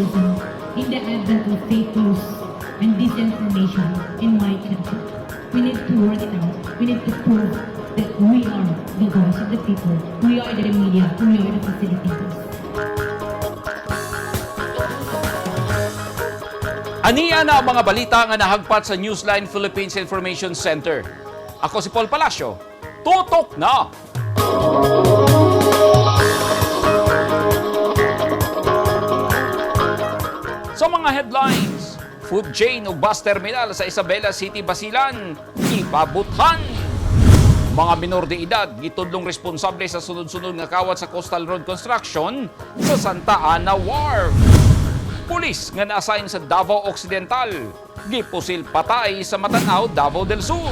journalism in the advent of fake news and disinformation in my country. We need to work it out. We need to prove that we are the voice of the people. We are the media. We are the facilitators. Ania na ang mga balita nga nahagpat sa Newsline Philippines Information Center. Ako si Paul Palacio. Tutok na! Sa mga headlines, food chain ug bus terminal sa Isabela City, Basilan, ipabuthan. Mga minor de edad gitudlong responsable sa sunod-sunod nga kawat sa Coastal Road Construction sa Santa Ana Wharf. Pulis nga na-assign sa Davao Occidental, gipusil patay sa Matanao, Davao del Sur.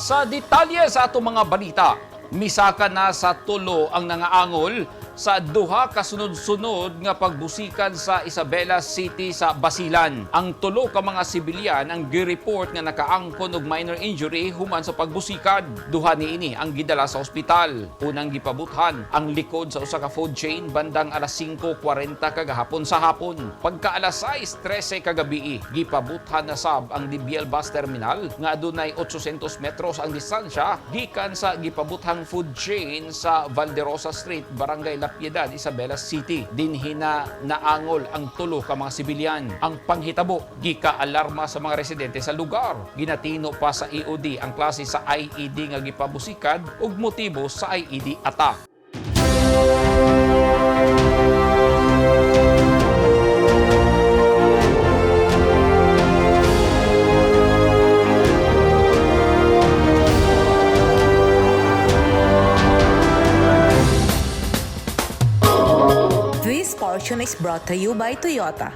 Sa detalye sa atong mga balita, misaka na sa tulo ang nangaangol sa duha ka sunod-sunod nga pagbusikan sa Isabela City sa Basilan. Ang tulo ka mga sibilyan ang gireport nga nakaangkon og minor injury human sa pagbusikad. Duha niini ang gidala sa ospital. Unang gipabuthan ang likod sa usa ka food chain bandang alas 5:40 kagahapon sa hapon. Pagka alas 6:13 kagabi, gipabuthan na sab ang DBL bus terminal nga adunay 800 metros ang distansya gikan sa gipabuthang food chain sa Valderosa Street, Barangay La Piedad, Isabela City. Dinhi na naangol ang tulo ka mga sibilyan. Ang panghitabo gika-alarma sa mga residente sa lugar. Ginatino pa sa EOD ang klase sa IED nga gipabusikad ug motibo sa IED attack. This portion is brought to you by Toyota.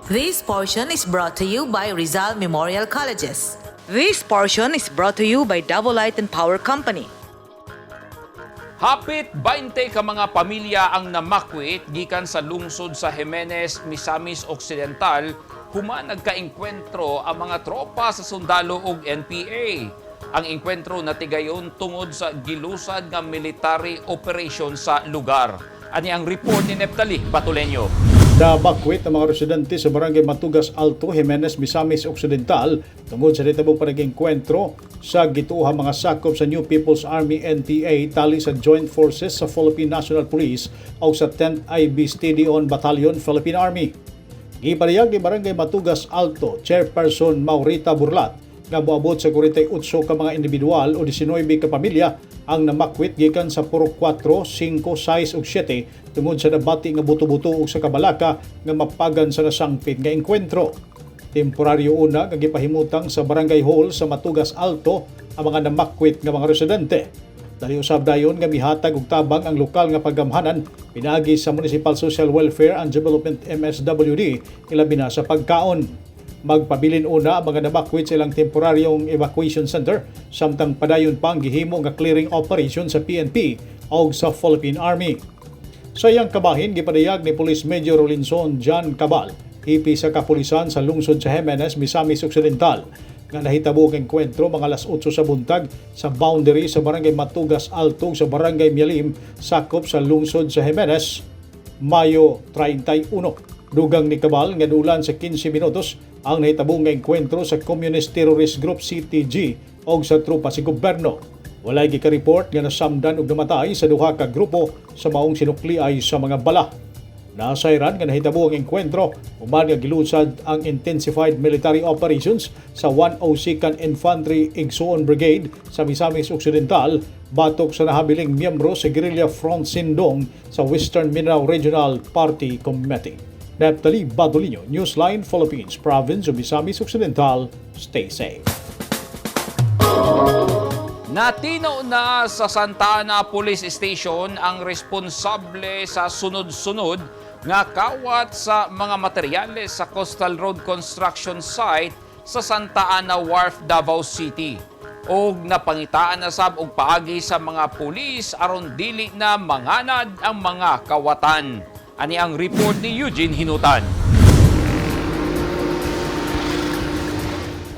This portion is brought to you by Rizal Memorial Colleges. This portion is brought to you by Davao Light and Power Company. Hapit 20 ka mga pamilya ang namakwit gikan sa lungsod sa Jimenez, Misamis Occidental human nagkaengkwentro ang mga tropa sa sundalo ug NPA. Ang engkwentro natigayon tungod sa gilusad nga military operation sa lugar. Ani ang report ni Neptali Batuleño. Nabakwit ang mga residente sa barangay Matugas Alto, Jimenez, Misamis Occidental tungod sa nitabong panag-engkwentro sa gituohang mga sakop sa New People's Army NPA tali sa Joint Forces sa Philippine National Police o sa 10th IB Steady On Battalion Philippine Army. Gipariyag ni Barangay Matugas Alto, Chairperson Maurita Burlat, nga moabot sa 48 ka mga individual o 19 ka pamilya ang namakwit gikan sa Purok 4, 5, 6 ug 7 tungod sa nabati nga buto-buto ug sa kabalaka nga mapagan sa nasangpit nga engkwentro. Temporaryo una nga gipahimutang sa Barangay Hall sa Matugas Alto ang mga namakwit nga mga residente. Dali usab dayon nga mihatag og tabang ang lokal nga paggamhanan pinaagi sa Municipal Social Welfare and Development MSWD, ilabi na sa pagkaon. Magpabilin una ang mga nabakwit sa ilang temporaryong evacuation center samtang padayon pa ang gihimo nga clearing operation sa PNP o sa Philippine Army. Sa iyang kabahin, gipadayag ni Police Major Rolinson John Cabal, hipi sa kapulisan sa lungsod sa Jimenez, Misamis Occidental, nga nahitabo ang engkwentro mga alas 8 sa buntag sa boundary sa barangay Matugas Alto sa barangay Mialim, sakop sa lungsod sa Jimenez, Mayo 31. Dugang ni Cabal nga dulan sa 15 minutos ang nahitabo nga engkwentro sa Communist Terrorist Group CTG og sa tropa si gobyerno. Walay gika-report nga nasamdan og namatay sa duha ka grupo sa maong sinukliay sa mga bala. Nasayran nga nahitabo ang engkwentro human nga gilusad ang intensified military operations sa 102nd Infantry Igsoon Brigade sa Misamis Occidental batok sa nahabiling miyembro sa Guerrilla Front Sindong sa Western Mindanao Regional Party Committee. Neptali Badolino, Newsline Philippines, Province of Misamis Occidental. Stay safe. Natino na sa Santa Ana Police Station ang responsable sa sunod-sunod nga kawat sa mga materyales sa Coastal Road Construction Site sa Santa Ana Wharf, Davao City. Og napangitaan na sab og paagi sa mga pulis aron dili na manganad ang mga kawatan. Ani ang report ni Eugene Hinutan.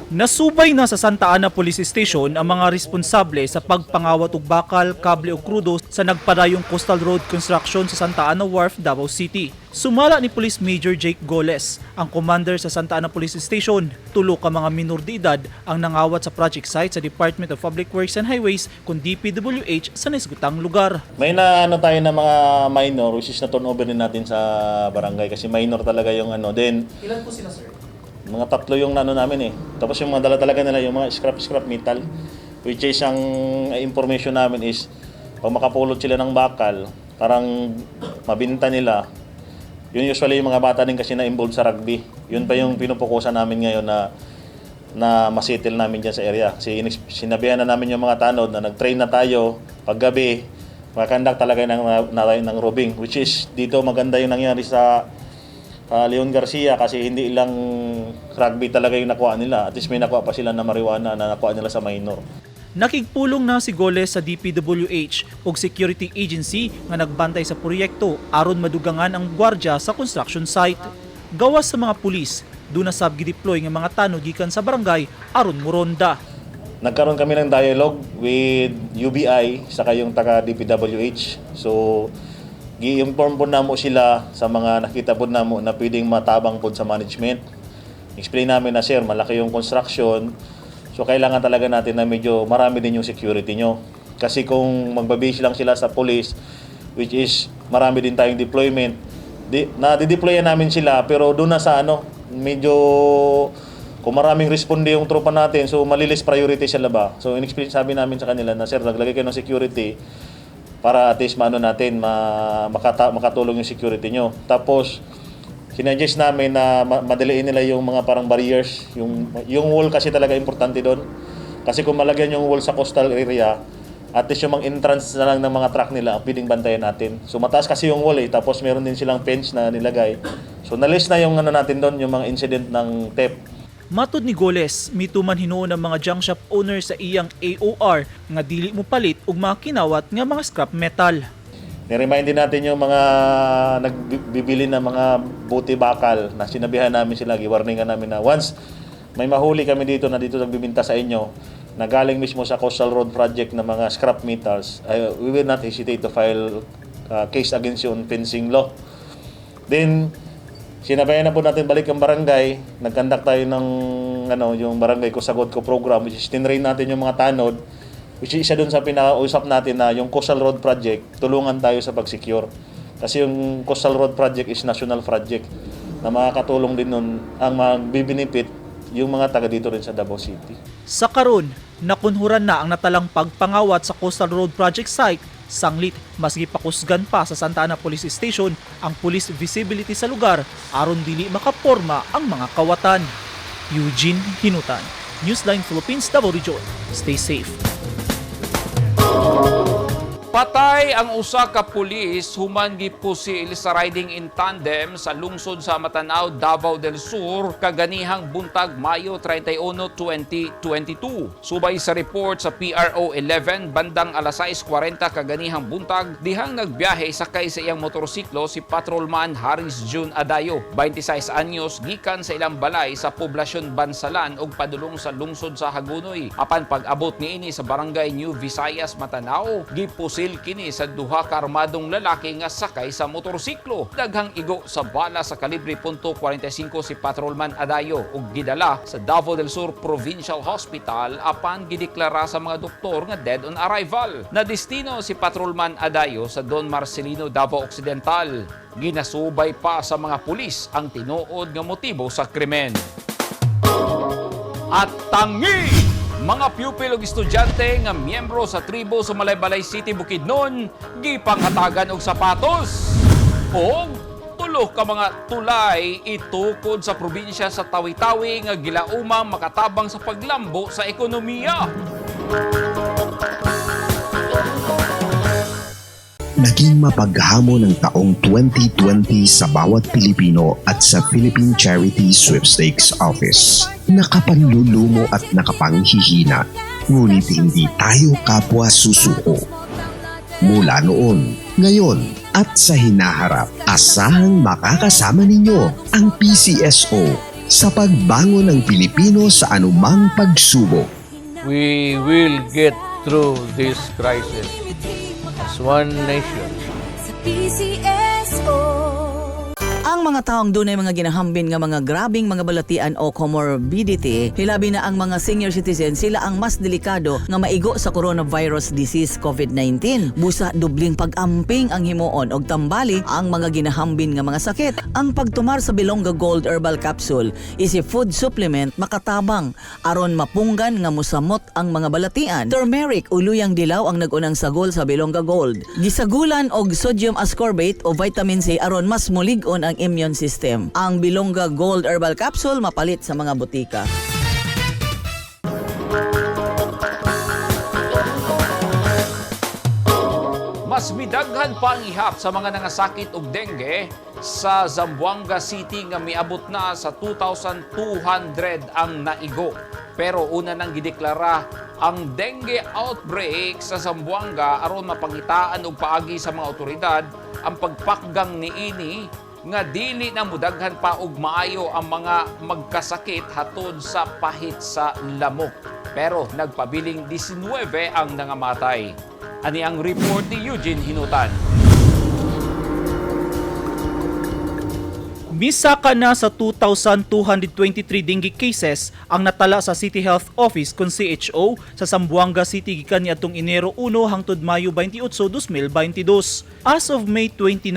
Nasubay na sa Santa Ana Police Station ang mga responsable sa pagpangawat og bakal, kable ug krudo sa nagpadayong coastal road construction sa Santa Ana Wharf, Davao City. Sumala ni Police Major Jake Goles, ang commander sa Santa Ana Police Station, tulo ka mga minor de edad ang nangawat sa project site sa Department of Public Works and Highways kun DPWH sa naisgutang lugar. May na ano tayo na mga minor, which is na turnover din natin sa barangay kasi minor talaga yung ano. Then Ilan po sila, sir? Mga tatlo yung ano namin eh. Tapos yung mga dala talaga nila yung mga scrap scrap metal, which is ang information namin is pag makapulot sila ng bakal, parang mabinta nila. Yun usually yung mga bata din kasi na involved sa rugby. Yun pa yung pinupokusan namin ngayon na na masettle namin dyan sa area. Kasi sinabihan na namin yung mga tanod na nag-train na tayo paggabi, maka-conduct talaga ng roving, which is dito maganda yung nangyari sa Leon Garcia kasi hindi ilang rugby talaga yung nakuha nila. At least may nakuha pa sila na marijuana na nakuha nila sa minor. Nakigpulong na si Goles sa DPWH ug security agency nga nagbantay sa proyekto aron madugangan ang gwardya sa construction site. Gawas sa mga pulis, duna sab gideploy nga mga tanod gikan sa barangay aron moronda. Nagkaroon kami ng dialogue with UBI saka yung taga DPWH. So gi-inform po namo sila sa mga nakita po namo na pwedeng matabang po sa management. Explain namin na, "Sir, malaki yung construction. So kailangan talaga natin na medyo marami din yung security nyo." Kasi kung magbabase lang sila sa police, which is marami din tayong deployment, na-deploy namin sila pero doon na sa ano, medyo kung maraming responde yung tropa natin, so mali-less priority sila ba? So in-explain sabi namin sa kanila na, "Sir, naglagay kayo ng security para at least maano natin, makatulong yung security nyo." Tapos, sinuggest namin na madaliin nila yung mga parang barriers, yung wall kasi talaga importante doon. Kasi kung malagyan yung wall sa coastal area, at least yung mga entrance na lang ng mga truck nila ang pwedeng bantayan natin. So mataas kasi yung wall eh, tapos meron din silang fence na nilagay. So na-less na yung ano natin doon, yung mga incident ng theft. Matod ni Goles, mituman hinuon ang mga junk shop owner sa iyang AOR nga dili mo palit og mga kinawat nga mga scrap metal. Ni-remind din natin yung mga nagbibili ng mga bote bakal na sinabihan namin sila, giwarningan namin na once may mahuli kami dito na dito nagbibinta sa inyo na galing mismo sa Coastal Road Project na mga scrap metals, ay, we will not hesitate to file case against you on fencing law. Then, sinabayan na po natin balik ang barangay, nag-conduct tayo ng ano, yung Barangay Ko Sagot Ko program, which is tinrain natin yung mga tanod, which is isa dun sa pinakausap natin na yung Coastal Road Project, tulungan tayo sa pag-secure. Kasi yung Coastal Road Project is national project na makakatulong din nun ang magbibinipit yung mga taga dito rin sa Davao City. Sa karon, nakunhuran na ang natalang pagpangawat sa Coastal Road Project site. Sanglit, mas gipakusgan pa sa Santa Ana Police Station ang police visibility sa lugar aron dili makaporma ang mga kawatan. Eugene Hinutan, Newsline Philippines, Davao Region. Stay safe. Patay ang usa ka pulis human gipusil sa riding in tandem sa lungsod sa Matanao, Davao del Sur kaganihang buntag, Mayo 31, 2022. Subay sa report sa PRO 11, bandang alas 6:40 kaganihang buntag dihang nagbiyahe sakay sa iyang motorsiklo si Patrolman Harris June Adayo, 26 anyos, gikan sa ilang balay sa poblasyon Bansalan ug padulong sa lungsod sa Hagonoy. Apan pag-abot niini sa barangay New Visayas, Matanao, gipusil kini sa duha ka armadong lalaki nga sakay sa motorsiklo. Daghang igo sa bala sa kalibre .45 si Patrolman Adayo ug gidala sa Davao del Sur Provincial Hospital apan gideklara sa mga doktor nga dead on arrival. Nadestino si Patrolman Adayo sa Don Marcelino, Davao Occidental. Ginasubay pa sa mga pulis ang tinuod nga motibo sa krimen. At tangi! Mga pupil ug estudyante nga miyembro sa tribo sa Malaybalay City, Bukidnon, gipanghatagan og sapatos. Og tulo ka mga tulay itukod sa probinsya sa Tawi-Tawi nga gilaumang makatabang sa paglambo sa ekonomiya. Naging mapaghamon ang taong 2020 sa bawat Pilipino at sa Philippine Charity Sweepstakes Office. Nakapanlulumo at nakapanghihina, ngunit hindi tayo kapwa susuko. Mula noon, ngayon at sa hinaharap, asahang makakasama ninyo ang PCSO. Sa pagbangon ng Pilipino sa anumang pagsubok. We will get through this crisis as one nation. Sa PCSO. Ang mga taong dunay mga ginahambin nga mga grabing mga balatian o comorbidity, hilabi na ang mga senior citizen, sila ang mas delikado nga maigo sa coronavirus disease COVID-19. Busa dubling pag-amping ang himuon og tambali ang mga ginahambin nga mga sakit. Ang pagtumar sa Bilongga Gold Herbal Capsule is a food supplement makatabang aron mapunggan nga musamot ang mga balatian. Turmeric o luyang dilaw ang nagunang sagol sa Bilongga Gold. Gisagulan og sodium ascorbate o vitamin C aron mas mulig-on ang immune system. Ang Bilongga Gold Herbal Capsule mapalit sa mga butika. Mas midaghan pa ang ihap sa mga nangasakit og dengue sa Zamboanga City nga miabot na sa 2,200 ang naigo. Pero una nang gideklara ang dengue outbreak sa Zamboanga aron mapangitaan og paagi sa mga otoridad ang pagpakgang niini nga dili na mudaghan pa og maayo ang mga magkasakit hatod sa pahit sa lamok. Pero nagpabiling 19 ang nangamatay. Ani ang report ni Eugene Hinutan. Misaka na sa 2,223 dengue cases ang natala sa City Health Office kon CHO sa Zamboanga City gikan niadtong Enero 1 hangtod Mayo 28, 2022. As of May 29,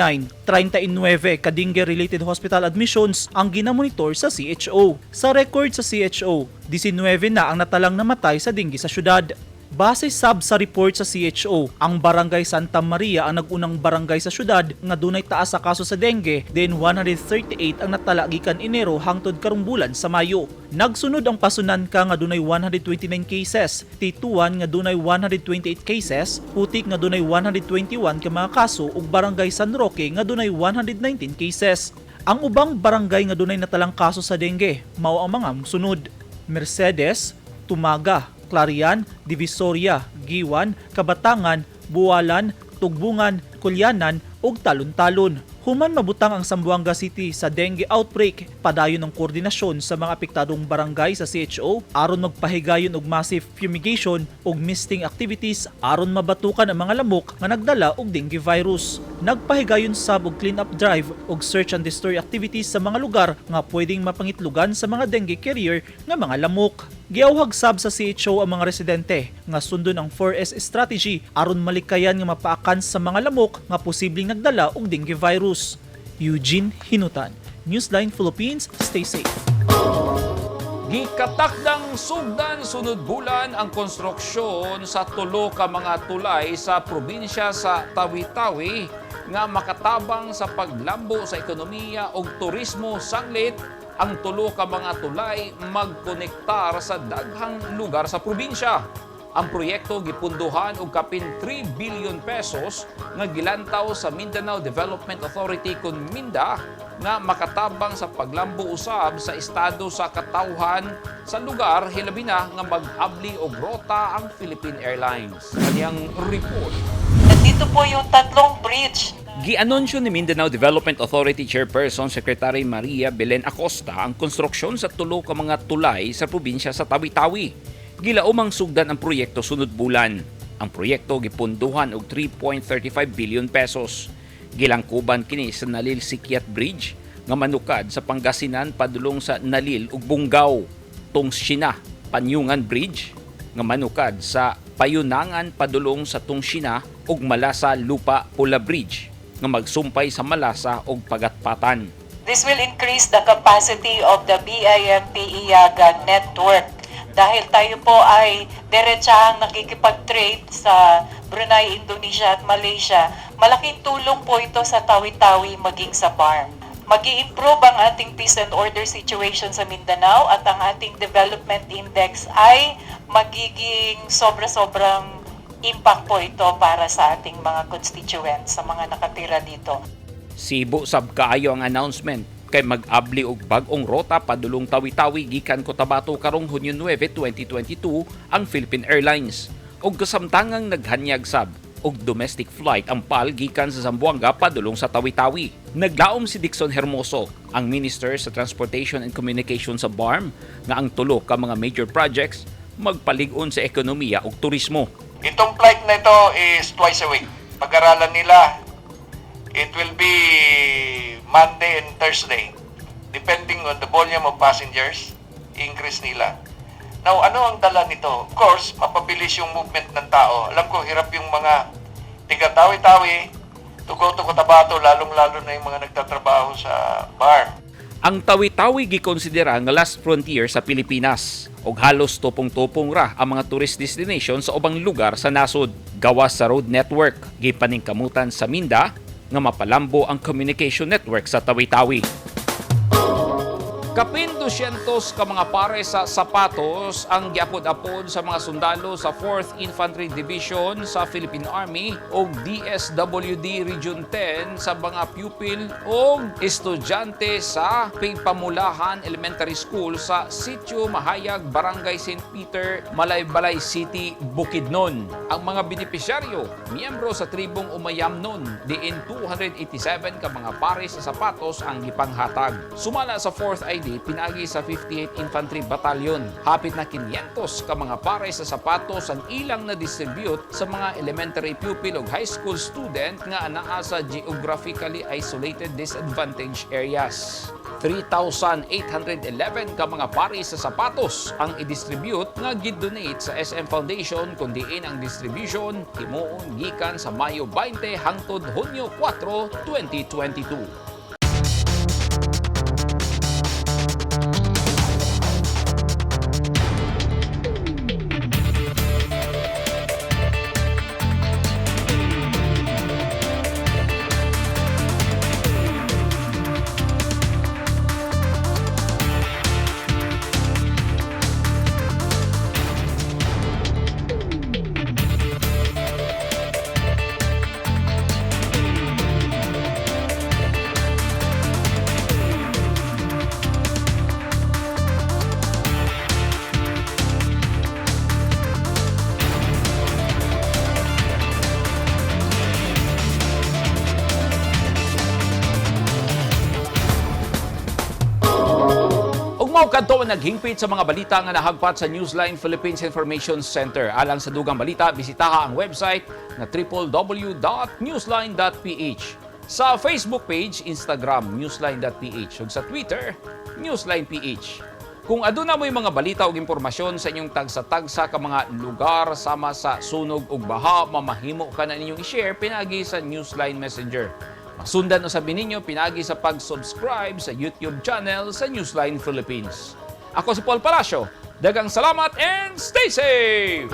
39 ka dengue-related hospital admissions ang ginamonitor sa CHO. Sa record sa CHO, 19 na ang natalang namatay sa dengue sa syudad. Base sab sa report sa CHO, ang Barangay Santa Maria ang nagunang barangay sa syudad nga dunay taas sa kaso sa dengue, then 138 ang natala gikan Enero hangtod karong bulan sa Mayo. Nagsunod ang Pasunan ka nga dunay 129 cases, Tituan nga dunay 128 cases, Putik nga dunay 121 ka mga kaso ug Barangay San Roque nga dunay 119 cases. Ang ubang barangay nga dunay natalang kaso sa dengue, mao ang mga musunod: Mercedes, Tumaga, Clarian, Divisoria, Giwan, Kabatangan, Bualan, Tugbungan, Kulyanan ug Talon-Talon. Human mabutang ang Zamboanga City sa dengue outbreak, padayon ang koordinasyon sa mga apektadong barangay sa CHO aron magpahigayon og massive fumigation ug misting activities aron mabatukan ang mga lamok nga nagdala og dengue virus. Nagpahigayon sab og clean up drive ug search and destroy activities sa mga lugar nga pwedeng mapangitlugan sa mga dengue carrier nga mga lamok. Giawhag sab sa CHO ang mga residente nga sundon ang 4S strategy aron malikayan nga mapaakan sa mga lamok nga posibleng nagdala og dengue virus. Eugene Hinutan, Newsline Philippines, stay safe. Gikatakdang sugdan sunod bulan ang konstruksyon sa tulo ka mga tulay sa probinsya sa Tawi-Tawi nga makatabang sa paglambo sa ekonomiya ug turismo, sanglit ang tulo ka mga tulay magkonektar sa daghang lugar sa probinsya. Ang proyekto gipunduhan og kapin 3 billion pesos nga gilantaw sa Mindanao Development Authority kun MINDA nga makatabang sa paglambo usab sa estado sa katawhan sa lugar, hilabi na nga mag-abli og rota ang Philippine Airlines. Kaniyang report. Nandito po yung tatlong bridge. Gianunsyo ni Mindanao Development Authority Chairperson Secretary Maria Belen Acosta ang konstruksyon sa tulo ka mga tulay sa probinsya sa Tawi-Tawi. Gilaumang sugdan ang proyekto sunod bulan. Ang proyekto gipunduhan og 3.35 billion pesos. Gilangkuban kini sa Nalil Sikiat Bridge nga manukad sa Pangasinan padulong sa Nalil ug Bungao, Tungsina Panyungan Bridge nga manukad sa Payunangan padulong sa Tungsina ug Malasa Lupa Pula Bridge nga magsumpay sa Malasa ug Pagatpatan. This will increase the capacity of the BIMP IAGA network dahil tayo po ay diretsahang nakikipag-trade sa Brunei, Indonesia at Malaysia. Malaking tulong po ito sa Tawi-Tawi maging sa BARMM. Mag improve ang ating peace and order situation sa Mindanao at ang ating development index ay magiging sobra-sobrang impact po ito para sa ating mga constituents, sa mga nakatira dito. Sibo sab kaayo ang announcement kay mag-abli og bag-ong rota padulong Tawi-Tawi gikan Cotabato karong Hunyo 9, 2022 ang Philippine Airlines. Og kasamtangang naghanyag sab og domestic flight ang PAL gikan sa Zamboanga padulong sa Tawi-Tawi. Naglaom si Dixon Hermoso, ang Minister sa Transportation and Communication sa BARMM, nga ang tulo ka mga major projects magpalig-on sa ekonomiya ug turismo. Itong flight na ito is twice a week. Pag-aralan nila, it will be Monday and Thursday. Depending on the volume of passengers, increase nila. Now, ano ang dala nito? Of course, mapabilis yung movement ng tao. Alam ko, hirap yung mga tiga Tawi-Tawi to go to Cotabato, lalong-lalo na yung mga nagtatrabaho sa BARMM. Ang Tawi-Tawi gikonsidera nga last frontier sa Pilipinas ug halos tupong-tupong ra ang mga tourist destination sa ubang lugar sa nasod. Gawas sa road network, gipaningkamutan sa Minda nga mapalambo ang communication network sa Tawi-Tawi. Kapin 200 ka mga pare sa sapatos ang giapod-apod sa mga sundalo sa 4th Infantry Division sa Philippine Army ug DSWD Region 10 sa mga pupil ug estudyante sa Pamulahan Elementary School sa Sitio Mahayag, Barangay St. Peter, Malaybalay City, Bukidnon. Ang mga benepisyaryo, miyembro sa tribong Umayamnon, diin 287 ka mga pare sa sapatos ang gipanghatag. Sumala sa 4th ID, pinagi sa 58 Infantry Battalion. Hapit na 500 ka mga pare sa sapatos ang ilang na-distribute sa mga elementary pupil ug high school student nga anaa sa geographically isolated disadvantaged areas. 3,811 ka mga pare sa sapatos ang i-distribute nga gidonate sa SM Foundation, kun diin ang distribution himuon gikan sa Mayo 20 hangtod Hunyo 4, 2022. Ug mao kadto ang naghingpit sa mga balita nga nahagpat sa Newsline Philippines Information Center. Alang sa dugang balita, bisitaha ang website na www.newsline.ph. Sa Facebook page, Instagram, newsline.ph, ug sa Twitter, newsline.ph. Kung aduna mo'y mga balita ug impormasyon sa inyong tagsa-tagsa ka mga lugar sama sa sunog ug baha, mamahimo ka na ninyong i-share pinagi sa Newsline Messenger. Masundan usab ninyo pinagi sa pag-subscribe sa YouTube channel sa Newsline Philippines. Ako si Paul Palacio. Daghang salamat and stay safe!